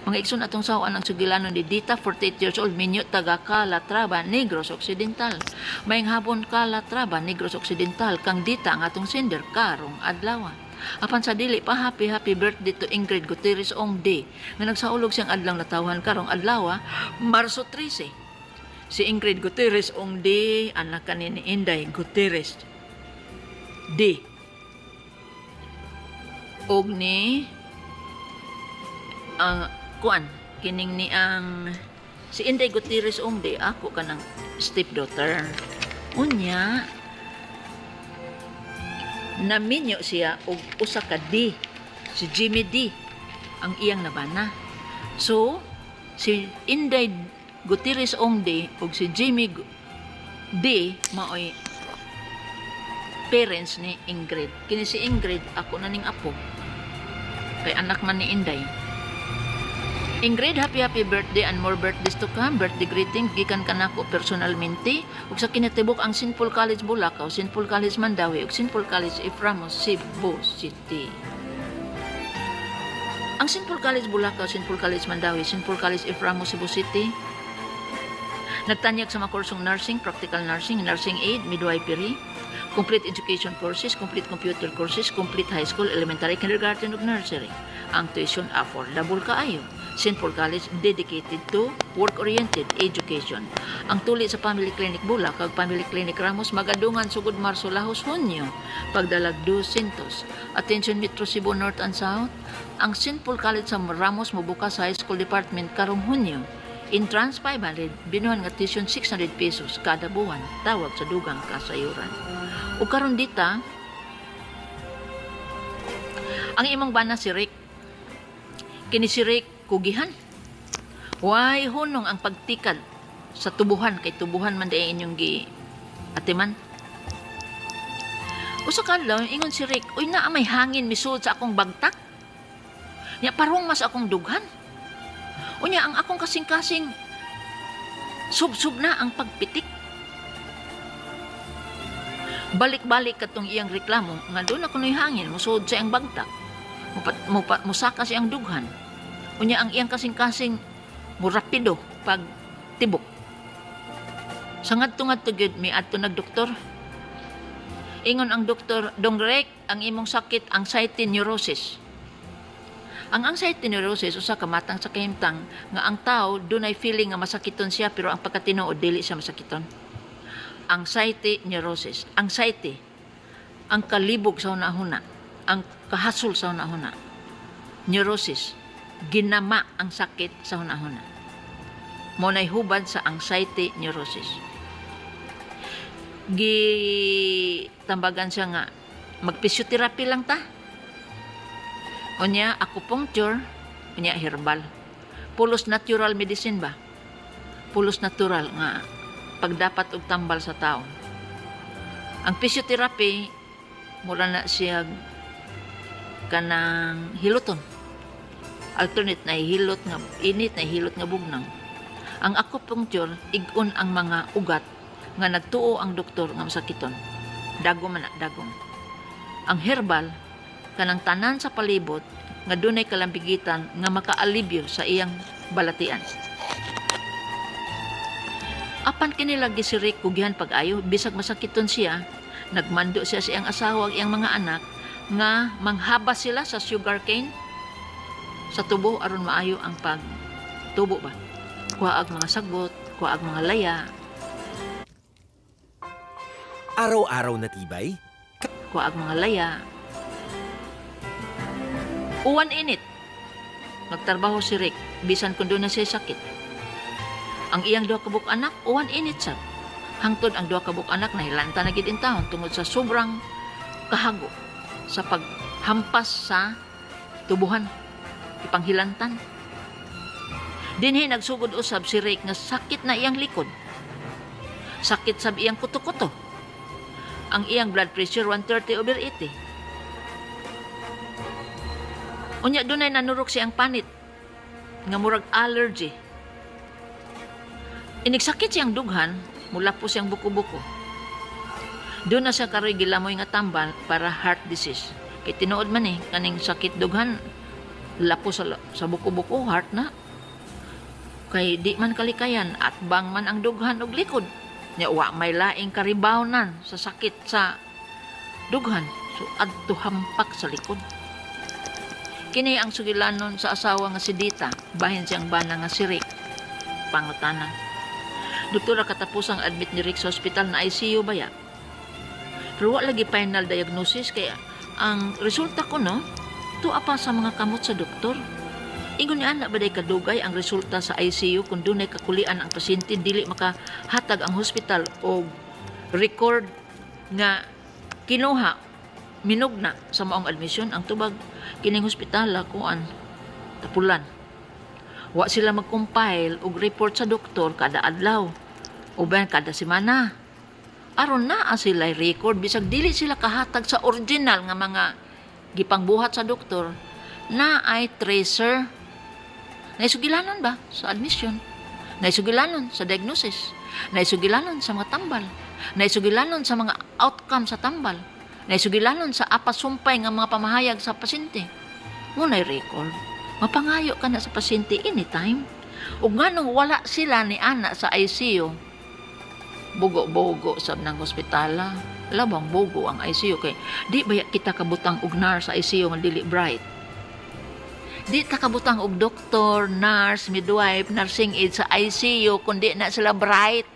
Mga igsoon, atong saw-an ang sugilanon ni Dita, 48 years old, minyo taga Calatrava, Negros Occidental. Maayong hapon, Calatrava, Negros Occidental, kang Dita ang atong sender karong adlaw. Apan sa dili pa, happy happy birthday to Ingrid Gutierrez Ong D nga nagsaulog siyang adlang natawhan karong adlaw, Marso 13. Si Ingrid Gutierrez Ong D, anak kani ni Inday Gutierrez D. Og ni ang kuan kining ni ang si Inday Gutierrez Ong D, ako kanang stepdaughter. Unya naminyo siya og usa ka D, si Jimmy D ang iyang nabana. So si Inday Gutierrez Ong D ug si Jimmy D maoy parents ni Ingrid. Kini si Ingrid, ako na ning apo. Kay anak man ni Inday. Ingrid, happy happy birthday and more birthdays to come. Birthday greeting gikan kanako personalmente ug sa kinatibuk ang St. Paul College Bulacau, St. Paul College Mandaue ug St. Paul College F. Ramos, Cebu City. Ang St. Paul College Bulacau, St. Paul College Mandaue, St. Paul College F. Ramos, Cebu City nagtanyag sa mga kursong nursing, practical nursing, nursing aid, midwifery, complete education courses, complete computer courses, complete high school, elementary, kindergarten ug nursery. Ang tuition affordable kaayo. St. Paul College, dedicated to work-oriented education. Ang tuli sa Family Clinic Bulac ug Family Clinic Ramos magadungan sugod Marso lahos Hunyo pagdalag 200. Attention Metro Cebu North and South, ang St. Paul College sa Ramos mobukas sa High School Department karong Hunyo. Entrance 500, binuhan nga tuition 600 pesos kada buwan. Tawag sa dugang kasayuran. Ug karon dita, ang imong bana si Rick. Kini si Rick kugihan. Way hunong ang pagtikad sa tubuhan kay tubuhan man diay inyong gi atiman. Usa ka adlaw, ingon si Rick, "Uy, naa may hangin misud sa akong bagtak. Nya parong mas akong dughan. Unya ang akong kasing-kasing sub-sub na ang pagpitik." Balik-balik katong iyang reklamo nga duna kuno'y hangin musud sa iyang bagtak. Musaka sa iyang dughan. Unya ang iyang kasing-kasing murapido pag tibok. Sa ngadto-ngadto gyud miadto nagdoktor. Ingon ang doktor, "Dong Rick, ang imong sakit anxiety neurosis." Ang anxiety neurosis usa ka matang sa kahimtang nga ang tao dunay feeling nga masakiton siya pero ang pagkatinuod dili siya masakiton. Anxiety neurosis, anxiety ang kalibog sa hunahuna, ang kahasol sa hunahuna. Neurosis, ginama ang sakit sa hunahuna. Mao nay hubad sa anxiety neurosis. Gitambagan siya nga mag-physiotherapy lang ta. Unya acupuncture, unya herbal. Pulos natural medicine ba? Pulos natural nga pagdapat og tambal sa tao. Ang physiotherapy mura na siya kanang hiloton. Alternate na hilot nga init, na hilot nga bugnaw. Ang acupuncture, ig-on ang mga ugat nga nagtuo ang doktor nga masakiton. Dagom man na, dagom. Ang herbal, kanang tanan sa palibot nga dunay kalambigitan nga makaalibyo sa iyang balatian. Apan kini lagi si Rick kugihan pag-ayo, bisag masakiton siya, nagmando siya sa iyang asawa ug iyang mga anak nga manghabas sila sa sugar cane sa tubo aron maayo ang pagtubo ba. Kuha ang mga sagbot, kuha ang mga laya. Araw-araw na tibay? Kuha ang mga laya. Uwan init. Magtrabaho si Rick, bisan kung duna siya sakit. Ang iyang duha ka buok anak, uwan init sad. Hangtod ang duha ka buok anak nahilanta na gid intawon tungod sa sobrang kahago sa paghampas sa tubuhan, ipanghilantan. Dinhi nagsugod usab si Rick nga sakit na iyang likod. Sakit sab iyang kuto-kuto. Ang iyang blood pressure 130 over 80. Unya dunay nanurok siyang panit nga murag allergy. Inigsakit siyang dughan, mula po siyang buko-buko. Doon na siya karoy gilamoy nga tambal para heart disease. Kay tinuod man kaning sakit dughan, Lapo sa buko-buko, heart na. Kay di man kalikayan, at bang man ang dughan og likod. Nya wa may laing karibawnan sa sakit sa dughan. So adto hampak sa likod. Kini ang sugilanon sa asawa nga si Dita, bahin siyang bana nga si Rick. Pangutana. Doktora, katapusang admit ni Rick sa hospital na ICU baya? Pero wa lagi final diagnosis kaya ang resulta ko no, tuwa pa sa mga kamot sa doktor. Ingon ni ana ba day kadugay ang resulta sa ICU kung dunay kakulian ang pasyente, dili makahatag ang hospital og record nga kinuha minugna sa maong admisyon? Ang tubag, kining hospital kuan tapulan. Wa sila mag-compile og report sa doktor kada adlaw o bayan kada semana. Aron naa sila record bisag dili sila kahatag sa original nga mga gipangbuhat sa doktor, na ay tracer. Naisugilanon ba sa admission? Naisugilanon sa diagnosis? Naisugilanon sa mga tambal? Naisugilanon sa mga outcome sa tambal? Naisugilanon sa apasumpay nga mga pamahayag sa pasyente? Ngunay record. Mapangayo ka na sa pasyente anytime. Ug nganong wala sila ni ana sa ICU, bugo-bugo sab ng ospitala. Labang bugo ang ICU kay di ba kita kabutang og nurse sa ICU nga dili bright? Di ta kabutang og doktor, nurse, midwife, nursing aide sa ICU kun di na sila bright.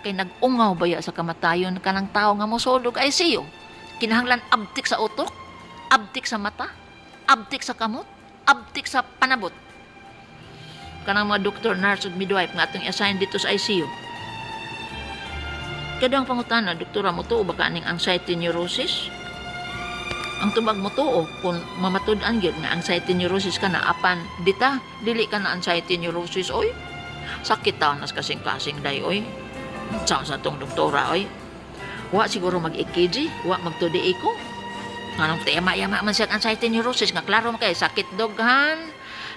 Kay nag-ungaw baya sa kamatayon kanang tawo nga mosulod og ICU. Kinahanglan abtik sa utok, abtik sa mata, abtik sa kamot, abtik sa panabot. Kanang mga doktor, nurse ug midwife nga atong i-assign dito sa ICU. Kaduhang pangutana, doktora, motuo ba ka aning anxiety neurosis? Ang tubag, motuo kung mamatud-an gyud nga anxiety neurosis ka na, apan dita dili ka na anxiety neurosis oy. Sakit taon nas kasing-kasing day oy. Sa sa tong doktora oy. Wa siguro mag-EKG, wa mag-2D echo. Nganong yama-yama man siya anxiety neurosis nga klaro man kay sakit dughan,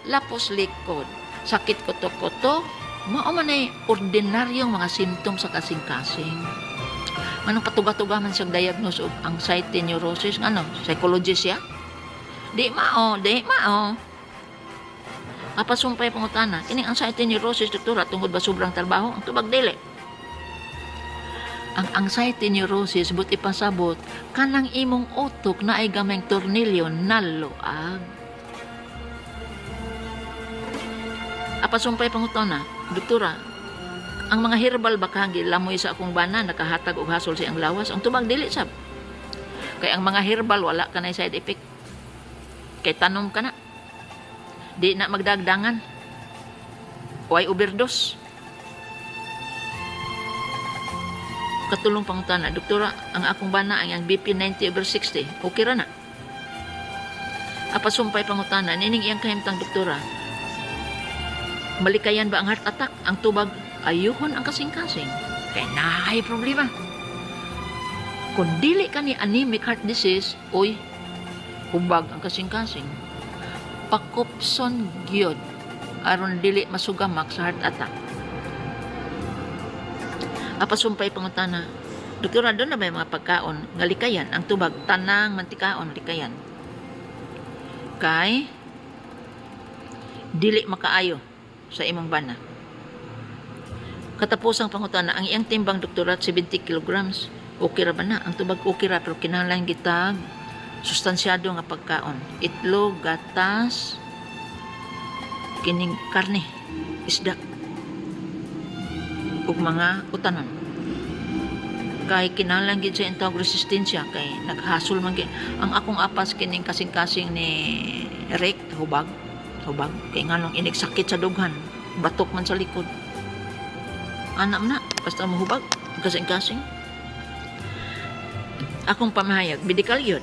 lapos likod, sakit kuto-kuto, mao man ay ordinaryong mga simptom sa kasing-kasing. Anong patuga-tuga man siya diagnose og anxiety neurosis? Ano, psychologist siya? Di mao, di mao. Apasumpay pangutana, kining anxiety neurosis, doktora, tungod ba sobrang trabaho? Ang tubag, dili. Ang anxiety neurosis, but ipasabot, kanang imong utok na ay gamay tornilyo naluag. Apasumpay pangutana, doktora, ang mga herbal ba kagi lamoy sa akong bana nakahatag og hasol sa iyang lawas? Ang tubag, dili sab. Kay ang mga herbal wala ka na side effect. Kay tanom ka na. Di na magdagdangan. Way overdose. Katulong pangutana, doktora, ang akong bana ang iyang BP 90/60. Okay ra na. Apasumpay pangutana, nining iyang kahimtang, doktora, malikayan ba ang heart attack? Ang tubag, ayuhon ang kasing-kasing. Kay naay problema. Kung dili ka ni anemic heart disease, oy, hubag ang kasing-kasing. Pakupson gyud aron dili masugamak sa heart attack. Apasumpay pangutana, doktora, doon na ba yung mga pagkaon nga likayan? Ang tubag, tanang mantikaon likayan. Kay dili makaayo sa imong bana. Katapusang pangutana, ang iyang timbang, doktora, 70 kilograms. Okay ra ba na? Ang tubag, okay ra, pero kinahanglan gitag sustansyado nga pagkaon. Itlog, gatas, kining karne, isda, ug mga utanon. Kay kinahanglan gid sa intawag resistensya kay naghasol man gid ang akong apas kining kasing-kasing ni Rick, hubag, hubag kay nganong inig sakit sa dughan, batok man sa likod. Anak na, basta mohubag, kasing-kasing. Akong pamahayag, medikal yun.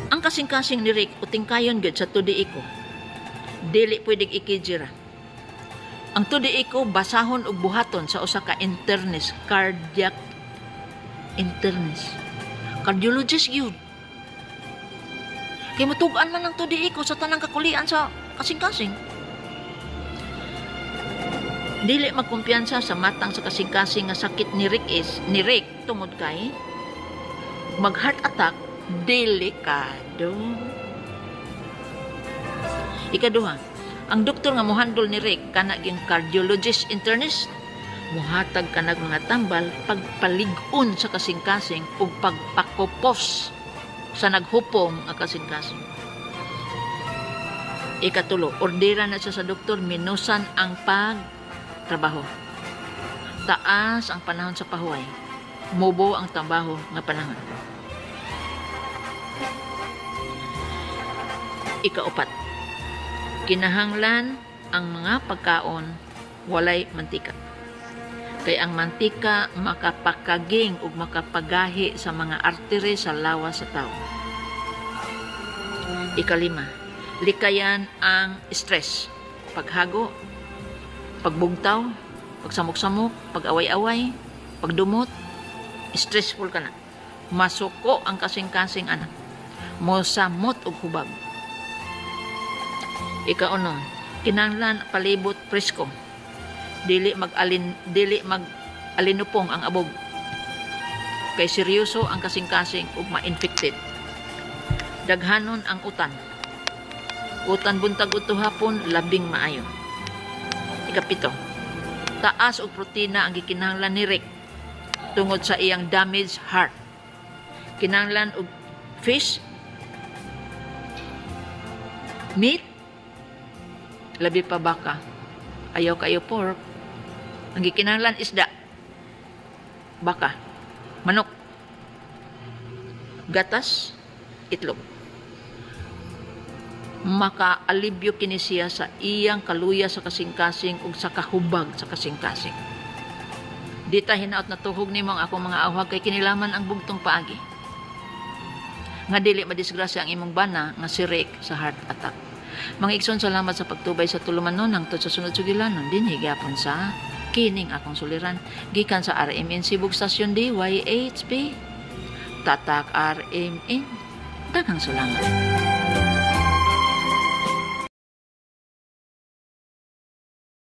Ang kasing-kasing ni Rick, utingkayon gud sa 2D echo. Dili pwedeng EKG ra. Ang 2D echo, basahon og buhaton sa usa ka internist, cardiac internist. Cardiologist yun. Kay matugaan man ang 2D echo sa tanang kakulian sa kasing-kasing. Dili magkumpiyansa sa matang sa kasing-kasing nga sakit ni Rick is ni Rick tungod kay mag heart attack delikado. Ikaduha, ang doktor nga mohandle ni Rick kana gyung cardiologist internist, muhatag kanag mga tambal pagpalig-on sa kasing-kasing ug pagpakupos sa naghupong nga kasing-kasing. Ikatulo, ordera na siya sa doktor, minusan ang pagtrabaho. Taas ang panahon sa pahuway. Mubo ang trabaho nga panahon. Ikaupat, kinahanglan ang mga pagkaon walay mantika. Kay ang mantika makapakaging ug makapagahi sa mga artery sa lawas sa tao. Ikalima, likayan ang stress, paghago, pagbugtaw, pagsamok-samok, pag-away-away, pagdumot, stressful ka na. Masuko ang kasing-kasing anak. Mosamot og hubag. Ikaunom, kinahanglan palibot presko. Dili mag alinupong ang abog. Kay seryoso ang kasing-kasing ug ma-infected. Daghanon ang utan. Utan buntag udto hapon labing maayo. Ikapito, taas og protina ang gikinahanglan ni Rick tungod sa iyang damaged heart. Kinahanglan og fish, meat, labi pa baka. Ayaw kayo pork. Ang gikinahanglan isda, baka, manok, gatas, itlog. Makaalibyo kini siya sa iyang kaluya sa kasing-kasing ug sa kahubag sa kasing-kasing. Di ta hinaot na tuhog nimo ang akong mga awhag kay kinilaman ang bugtong paagi. Nga dili madisgrasya ang imong bana nga si Rick sa heart attack. Mga igsoon, salamat sa pagtubay sa tulumanon hangtod sa sunod sugilanon dinhi gyapon sa kining akong suliran gikan sa RMN Cebu Station DYHP Tatak RMN. Daghang salamat.